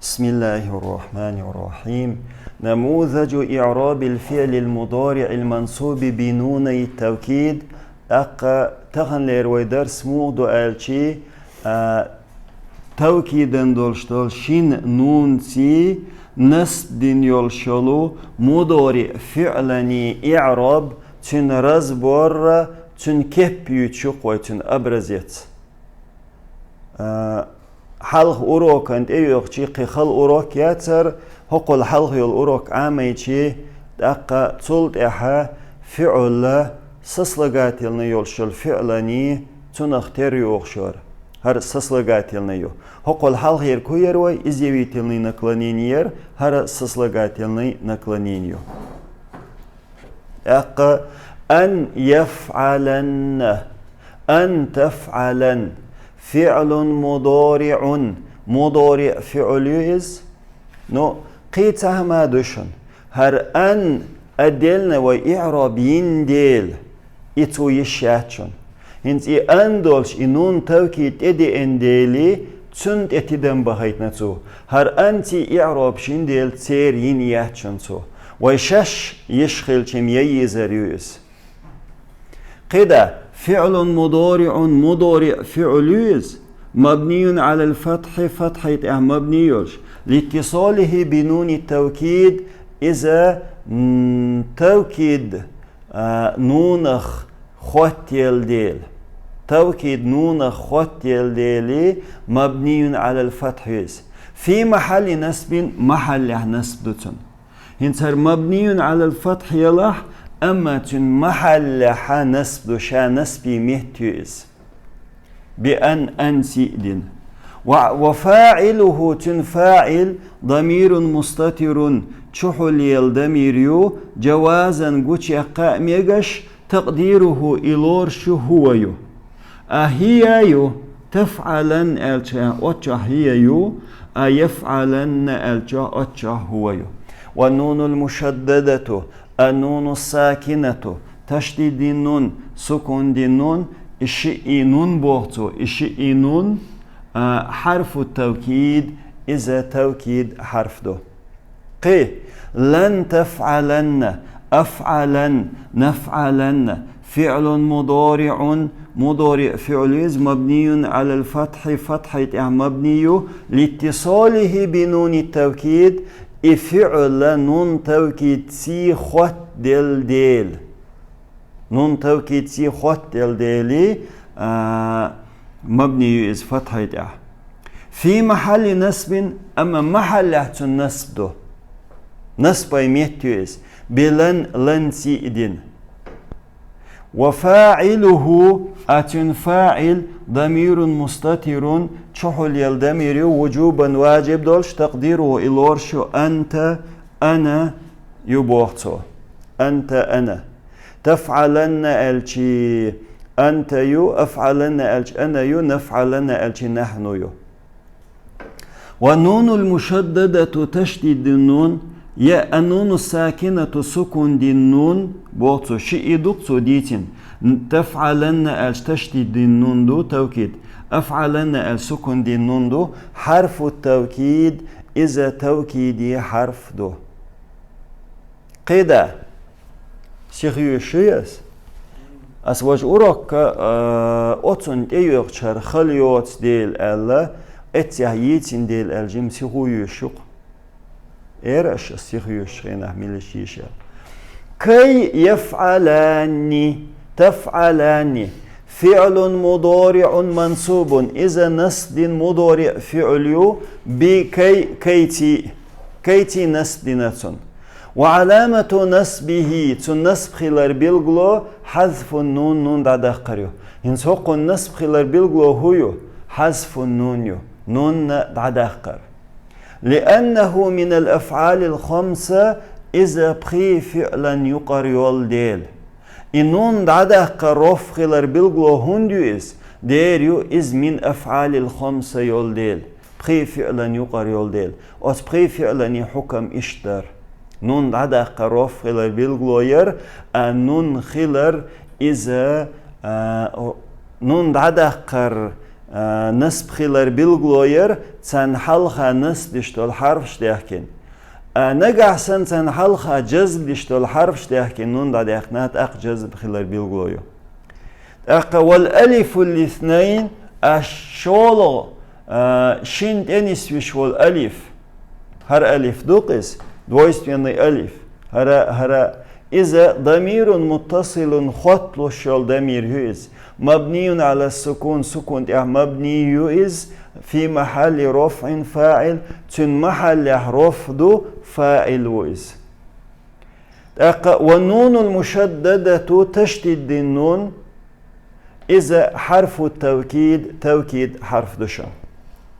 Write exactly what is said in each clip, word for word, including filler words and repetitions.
بسم الله الرحمن الرحيم. نموذج إعراب الفعل المضارع المنصوب بنوني التوكيد. ТӀаккха таханлера вай дарс муха ду аьлча, а, тавкидан долуш долу шина нунций насб дина йолуш йолу мудариъ фиълан иъраб, цуьнан разбор, цуьнан кеп юьйцуш ю-кх вай, цуьнан образец. А, хьалха урокана тӀейоьхча кхин хала урок яцара, хӀокхул хьалха йолу урок Ӏамийча, тӀаккха цул тӀаьхьа фиъла сослагательный йолуш йолу фиъланий, цунах тера йохуш яра. ХӀара сослагательный ю. ХӀокхул хьалхера кху яра вай, изъявительный наклонение яра, хӀара сослагательный наклонение ю. ТӀаккха ан яфъаланна, ан тафъалан, фиълун мудариъун, мудариъ фиъл ю иза. Ну, кхин цхьа хӀума ду шуна. ХӀара ан отдельно вай иъраб йина дела, и цо йиш яц шуна. ХӀинца и ан долуш, и нун тавкид тӀедеана дела, цунна тӀе тидам бахийтина цо. ХӀара анций иъраб шина дела, церан йина яц шуна цо. Вай шаьш йиш хилча-м яйзар ю иза. КхидӀа, фиълун мудариъун, мудариъ фиъл ю иза, мабнийун Ӏалал фатхьи, фатхьи тӀехь мабни йолуш, литтисалихи би нуни тавкид, иза, м, тавкид, а, нунах хоттаелла дела. Тавкид нунах хоттаелла дела, мабнийун Ӏалал фатхьи ю иза. Фи махьалли насбин, махьаллехь насб ду цунна. ХӀинца хӀара мабнийун Ӏалал фатхь елахь, амма цуьнан махьаллехьа насб ду, ша насбийн метта ю иза. Би ан, анций дина. Ва, ва фаъилуху, цуьнан фаъил, дамирун мустатирун, чухьулъелла дамир ю, жавазан гучуяккха а мегаш, такъдируху, и лоруш ю, хӀува ю. А хӀия ю, тафъалан аьлча, оццохь хӀия ю, а яфъаланна аьлча, оццохь хӀува ю. Ва нунул мушаддадату, а нуну сакинату, ташдидин нун, сукундин нун, и шиъ и нун боху цо, и шиъ и нун, а, хьарфу тавкид, иза тавкид хьарф ду. Кхин, лан тафъаланна, афъалан, нафъаланна, фиълун мудариъун, мудариъ фиъл ю иза, мабнийун Ӏалал фатхьи, фатхьи тӀехь мабни ю, литтисалихи би нуни тавкид, и фиъл нун тавкидций хоттаделла дела. Нун тавкидций хоттаделла дела, а, мабни ю иза фатхьи тӀехь. Фи махьалли насбин, амма махьаллехь цуьнан насб ду. Насбайн метта ю иза. Би лан, ланций дина. Ва фаъилуху, а цуьнан фаъил, дамирун мустатирун, чухьулъелла дамир ю, вужубан, важиб долуш, такъдируху, и лоруш ю, анта, ана ю боху цо. Анта, ана. Тафъаланна аьлча анта ю, афъаланна аьлча ана ю, нафъаланна аьлча нахьну ю. Ва нунул мушаддадату, ташдидин нун, я а нуну сакинату, сукундин нун, боху цо, шиъ и ду-кх цо дийцина. Н-, тафъаланна аьлча ташдидин нун ду, тавкид. Афъаланна аьлча сукундин нун ду, хьарфу тавкид, иза тавкиди хьарф ду. КхидӀа, сиха йоьшуш юй ас? Ас важа урокка, а, оцунна тӀейоьхучу хӀара хала йоцу дела аьлла, эццехь йийцина дела аьлла жима сихо йоьшуш ю-кх. Эр аша ас сиха йоьшучу хенахь мила йиш ю аьлла. Кай яфъаланни, тафъаланни. Фиълун мудариъун мансубун. Иза насб дина мудариъ фиъл ю, би кай, кайций, кайций насб дина цунна. Ва Ӏаламату насбихи, цуьнан насб хилар билгало, хьазфун нун, нун дӀадаккхар ю. ХӀинца хӀокхунна насб хилар билгало хӀун ю? Хьазфун нун ю, нунна дӀадаккхар. Лианнаху минал афъалил хамса, иза пхи фиълан юкъара йолу дела. И нун дӀадаккха роф хилар билгало хӀунда ю иза? Дера ю иза мин афъалил хамса йолу дела, пхи фиълан юкъара йолу дела. Оцу пхи фиъланийн хьукам иштта дара. Нун дӀадаккха роф хилар билгало яра, а нун хилар иза, а, о, нун дӀадаккхар, а, насб хилар билгало яр, царна хьалха насб деш дола хьарфаш даьхкина. А, нагахь санна царна хьалха джазм деш дола хьарфаш даьхкина, нун дӀадаьккхинехь, тӀаккха джазм хилар билгало ю. ТӀаккха والألف للاثنين, а шолгӀа, а, шин тӀе нисвеш вола алиф. ХӀара алиф ду-кх иза, двойственный алиф. ХӀара, хӀара, иза ضمير متصل, хотталуш йола дамир ю иза. مبني على السكون, сукун тӀехь мабни ю иза, في محل رفع فاعل, цуьнан махьаллехь рофӀ ду, фаӀил ву иза. ТӀаккха والنون المشددة, ташдид дина нун, иза حرف التوكيد, тавкид хьарф ду шуна.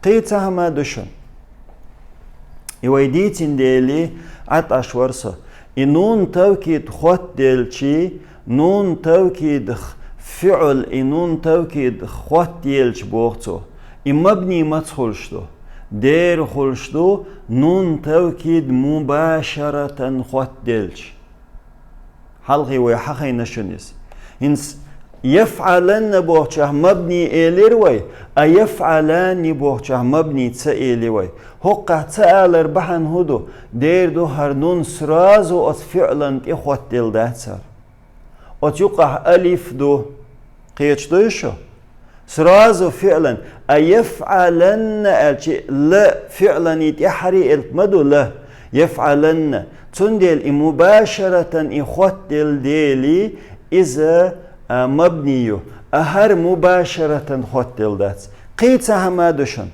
Кхин цхьа хӀама ду шуна. И вай дийцина дели, Ӏад Ӏаш вара со. И нун тавкид хоттаделча, нун тавкидах фиӀл, и нун тавкидах хоттаелча боху цо. И мабни маца хуьлуш ду? Дера хуьлуш ду, нун тавкид мубашаратан хоттаделча. Хьалхе вай хьахийна шуна иза. ХӀинца يفعلن бохучохь мабни элира вай, а يفعلان бохучохь мабни ца эли вай. ХӀокхахь ца алар бахьана хӀун ду? Дера ду, хӀара нун сразу оцу фиӀлан тӀе хоттаделла дац хӀара. Оцу юкъахь алиф ду. Кхеташ дуй шу? Сразу фиӀлан, а يفعلن аьлча, ла фиӀлани тӀаьххьара элп ма ду ла, يفعلن. Цундела и мубашаратан и хоттаделла дели, иза, а, мабни ю. А хӀара мубашаратан хоттаделла дац. Кхин цхьа хӀама ду шуна.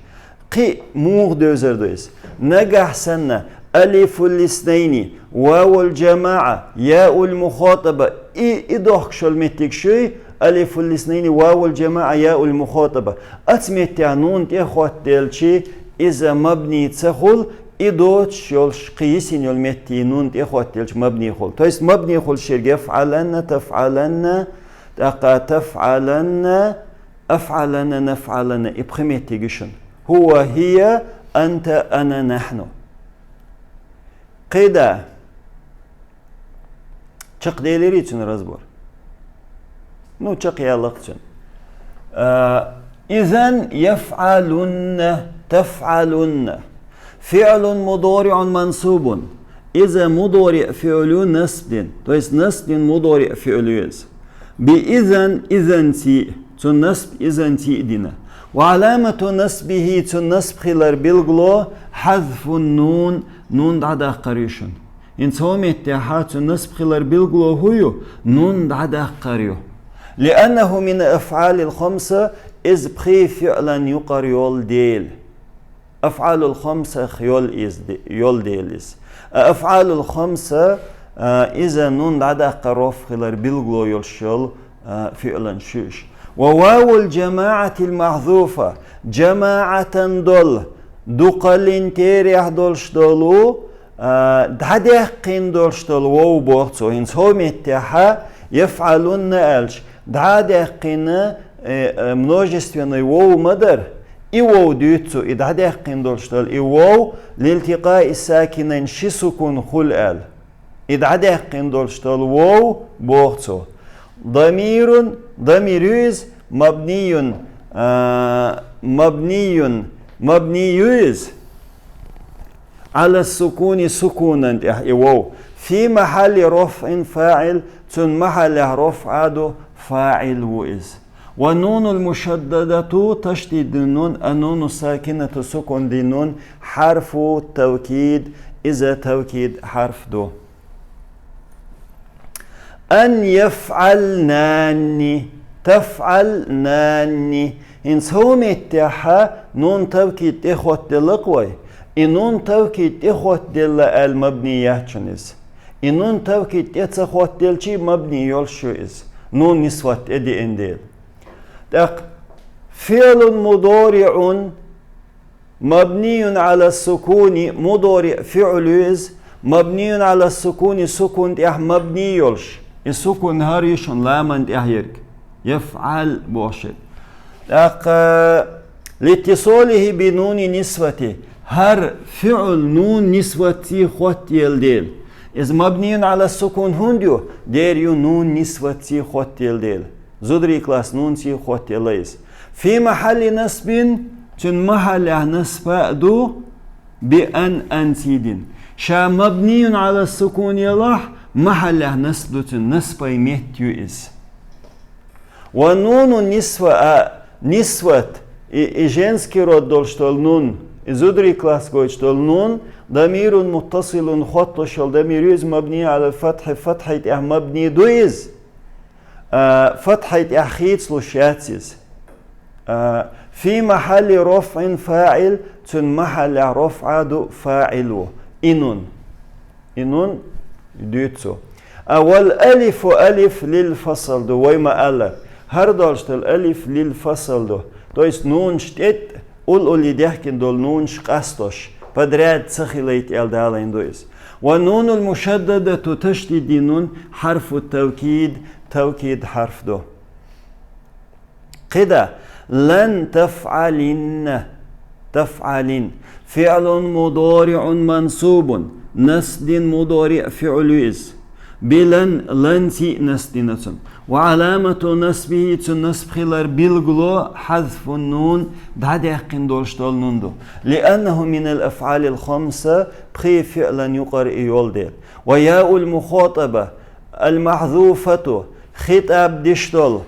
Кхин муха девзар ду иза? Нагахь санна ألف الاثنين, واو الجماعة, ياء المخاطبة, и, и дохкуш йолу меттиг шуй, ألف الاثنين, واو الجماعة, ياء المخاطبة. Оцу меттехь нун тӀе хоттаделча, иза мабни ца хуьлу, и доцуш йолуш кхин йисина йолу метте нун тӀе хоттаделча мабни хуьлу. То есть мабни хуьлуш ерг يفعلن, تفعلن, тӀаккха تفعلن, أفعلن, نفعلن, и пхи меттиг ю шуна. هو, هي, أنت, أنا, نحن. Кхин да. Чекхделирий цуьнан разбор? Ну, чекхъяьлла-кх цуьнан. А, إذن يفعلن, تفعلن. فعل مضارع منصوب. Иза мудориъ фиъл ю насб дина. То есть насб дина мудориъ фиъл ю иза. بإذن, изанций, цуьнан насб изанций дина. وعلامة نصبه, цуьнан насб хилар билгало, حذف النون, нун дӀадаккхар ю шуна. ХӀинца хӀокху меттехь цуьнан насб хилар билгало хӀун ю? Нун дӀадаккхар ю. لأنه من الأفعال الخمسة, иза пхи фиълан юкъара йолу дела. أفعال الخمسة йолу иза де-, йолу дела иза. А أفعال الخمسة, а, иза нун дӀадаккхар рофӀ хилар билгало йолуш йолу, а, фиълан шуьш. وواو الجماعة المحذوفة, جماعة долу, дукхаллин терехь долуш долу, а, дӀадаьккхина долуш долу вов боху цо. ХӀинца хӀокху меттехь يفعلن аьлча, дӀадаьккхина, э, э, множественный вов ма дара. И вов дуьйцу цо, и дӀадаьккхина долуш долу и вов لالتقاء الساكنين, ши сукун хуьлу аьлла. И дӀадаьккхина долуш долу вов боху цо. ضمير, дамир ю иза, مبني, а, مبني, мабни ю иза. على السكون, сукунан тӀехь и вов. في محل رفع فاعل, цуьнан махьаллехь рофӀ ду, фаӀил ву иза. والنون المشددة, ташдид дина нун, النون الساكنة, сукун дина нун, حرف توكيد, иза тавкид хьарф ду. أن يفعلنان, تفعلنان. ХӀинца хӀокху меттехь нун тавкид тӀе хоттаделла-кх вай. И нун тавкид тӀе хоттаделла аьлла мабни яц шуна иза. И нун тавкид тӀе ца хоттаделчий мабни йолуш ю иза, нун нисват тӀе деана дела. ТӀаккха فعل مضارع مبني على السكون, мудориъ фиъл ю иза, مبني على السكون, сукун тӀехь мабни йолуш. И сукун хӀара ю шуна ламан тӀехь ерг. يفعل бохуш ерг. ТӀаккха لاتصاله بنون النسوة, хӀара фиъл нун нисватций хоттаелла дела. Иза مبني على السكون хӀунда ю? Дера ю нун нисватций хоттаелла дела. Зударий класс нунций хоттаелла иза. في محل نصب, цун махьаллехь насба ду, بأن, أن цийдина. Ша مبني على السكون ялахь, махьаллехь насба ду цун, насбай метта ю иза. والنون النسوة, а, نسوة, и, и женский род долуш долу нун, и зударий класс гойтуш долу нун, ضمير متصل, хотталуш йолу дамир ю иза, مبني على الفتح, фатхьий тӀехь мабни ду иза. А, фатхьий тӀехь хийцалуш яц иза. А, في محل رفع فاعل, цун махьаллехь рафӀа ду фаӀил ву. И нун. И нун дуьйцу. А, والألف ألف للفصل ду, вай ма-аллара. ХӀара долуш долу алиф للفصل ду. То есть нунаш тӀе уллули дехкина долу нунаш къастош, подряд ца хилийта аьлла далийна ду иза. والنون المشددة تشديد нун حرف التوكيد, тавкид хьарф ду. КхидӀа, لن تفعلن, تفعلن. فعل مضارع منصوب, насб дина мудариӀ фиӀл ю иза. بلن, لن ций насб дина цунна. وعلامة نصبه, цун насб хилар билгало, حذف النون, дӀадаьккхина долуш долу нун ду. لأنه من الأفعال الخمسة, пхи фиӀлан юкъара и йолу дела. وياء المخاطبة المحذوفة, хитӀаб деш долу.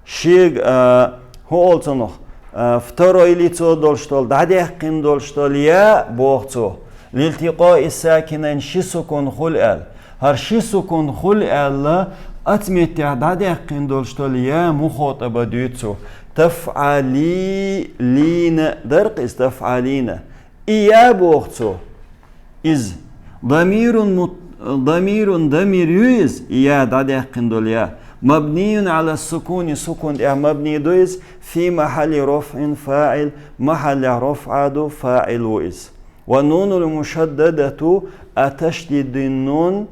Шега, а, хӀун олу цунах, а, второй лицо долуш долу, дӀадаьккхина долуш долу я боху цо. لالتقاء الساكنين, ши сукун хуьлу аьлла. ХӀара ши сукун хуьлу аьлла, оцу меттехь дӀадаьккхина долуш долу я мухатӀаба дуьйцу цо. تفعلين, дара-кх иза تفعلين. И я боху цо. Иза. ضمير مت-, ضمير, дамир ю иза, и я дӀадаьккхина долу я. مبني على السكون, сукун тӀехь мабни ду иза, في محل رفع فاعل, махьаллехь рафӀа ду, фаӀил ву иза. والنون المشددة, а ташдид дина нун,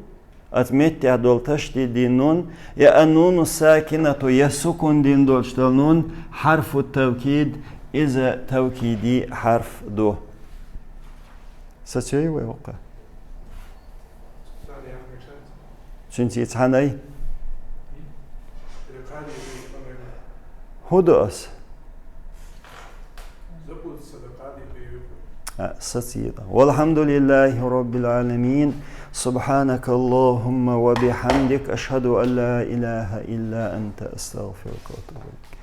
оцу меттехь долу ташдид дина нун, я النون الساكنة, я сукун дина долуш долу нун, حرف التوكيد, иза тавкиди хьарф ду. Сацой вай воккха? Цуьнца цхьаьна ай? ХӀун ду ас? А, сацийла. والحمد لله رب العالمين. سبحانك اللهم وبحمدك. أشهد أن لا إله إلا أنت. أستغفرك وأتوب إليك.